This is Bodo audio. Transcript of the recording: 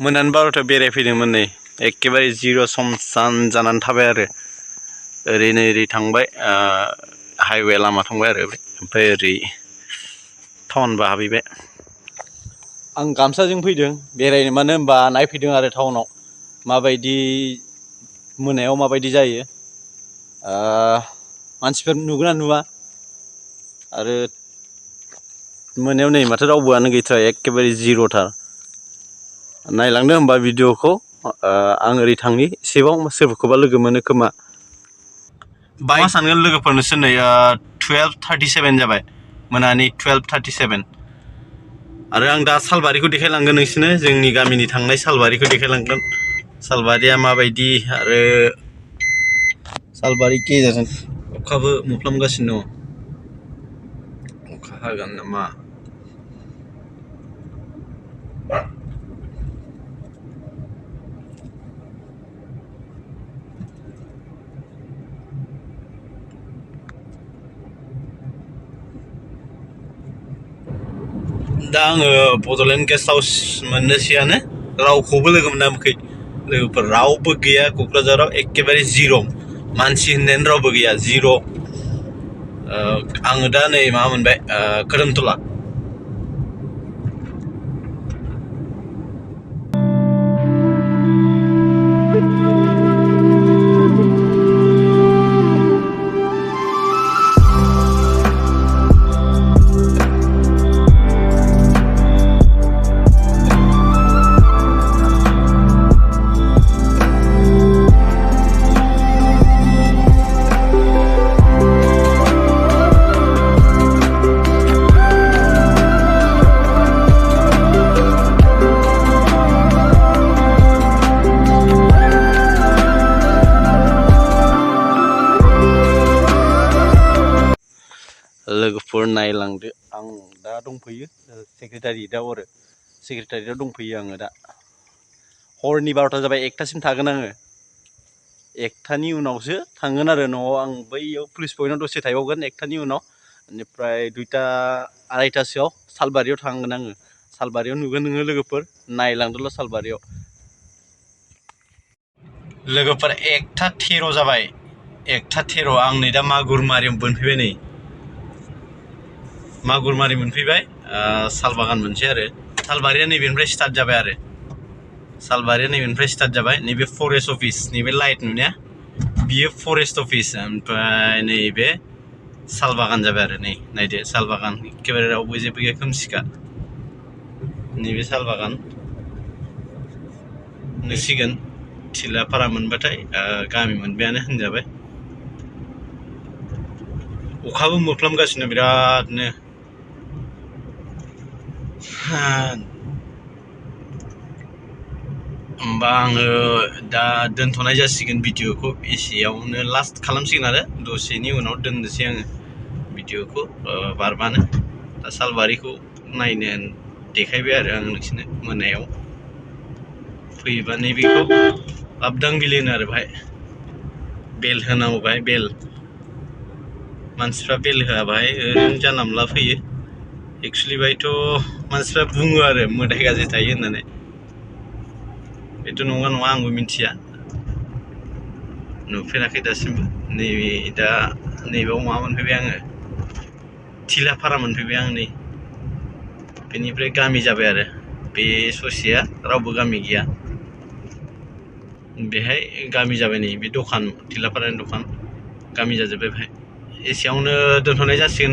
मोनानि 12था बेरायफैदोंमोन नै एखेबारे जिर' समसान जानानै थाबाय आरो ओरैनो ओरै थांबाय हाइवे लामा थांबाय आरो ओमफ्राय ओरै टाउनबो हाबहैबाय आं गामसाजों फैदों बेरायनो मानो होनबा नायफैदों आरो टाउनाव माबायदि मोनायाव माबायदि जायो मानसिफोर नुगोना नुवा आरो मोनायाव नै माथो रावबोआनो गैथारा एखेबारे जिर'थार नायलांदो होमबा भिडिअखौ आं ओरै थांनि एसेबां सोरखौबा लोगो मोनो खोमा मा सानगोन लोगोफोरनोसो नै 12:37 जाबाय मोनानि 12:37 आरो आं दा सालबारिखौ देखायलांगोन नोंसोरनो जोंनि गामिनि थांनाय सालबारिखौ देखायलांगोन सालबारिया माबायदि आरो सालबारि गेजेरजों अखाबो मोफ्लामगासिनो दङ अखा हागोन नामा दा आङो बड'लेण्ड गेस्ट हाउस मोननोसैयानो रावखौबो लोगो मोनाखै लोगोफोर रावबो गैया क'क्राझाराव एखेबारे जिर' मानसि होननायानो रावबो गैया जिर' आङो दा नै माबा मोनबाय खोरोमथला लोगोफोर नायलांदो आं दा दंफैयो सेक्रेटारियेटआव आरो सेक्रेटारियेटआव दंफैयो आङो दा हरनि 12था जाबाय 1थासिम थागोन आङो 1थानि उनावसो थांगोन आरो न'आव आं बैयाव पुलिस पइन्टआव दसे थाहैबावगोन 1थानि उनाव बेनिफ्राय 2ता 2:30सोआव सालबारियाव थांगोन आङो सालबारियाव नुगोन नोङो लोगोफोर नायलांदोल' सालबारियाव लोगोफोर 1:13 जाबाय 1:13 आं नै दा मागुरमारियाव मोनफैबाय नै मागुरमारि मोनफैबाय सालबागान मोनसै आरो सालबारिया नैबेनिफ्राय स्टार्ट जाबाय आरो सालबारिया नैबेनिफ्राय स्टार्ट जाबाय नैबे फरेस्ट अफिस नैबे लाइट नुनाया बियो फरेस्ट अफिस ओमफ्राय नैबे सालबागान जाबाय आरो नै नायदो सालबागान एखेबारे रावबो जेबो गैया खोमसिखा नैबे सालबागान नुसिगोन थिलापारा मोनबाथाय गामि मोनबायानो होनजाबाय अखाबो मोफ्लामगासिनो बिरादनो होमबा आङो दा दोनथ'नाय जासिगोन भिडिअखौ एसेयावनो लास्ट खालामसिगोन आरो दसेनि उनाव दोननोसै आङो भिडिअखौ बारबानो दा सालबारिखौ नायनो देखायबाय आरो आं नोंसोरनो मोनायाव फैयोबा नैबेखौ आबदां बिल होनो आरो बाहाय बेल होनांगौ बाहाय बेल मानसिफ्रा बेल होआ बाहाय ओरैनो जानला मोनला फैयो एक्सुवेलि बाहायथ' मानसिफ्रा बुङो आरो मोदाय गाज्रि थायो होननानै बेथ' नङा नङा आंबो मिथिया नुफेराखै दासिमबो नैबे दा नैबेयाव माबा मोनफैबाय आङो थिलापारा मोनफैबाय आं नै बेनिफ्राय गामि जाबाय आरो बे ससेया रावबो गामि गैया बेहाय गामि जाबाय नै बे दखान थिलापारानि दखान गामि जाजोब्बाय बेहाय एसेयावनो दोनथ'नाय जासिगोन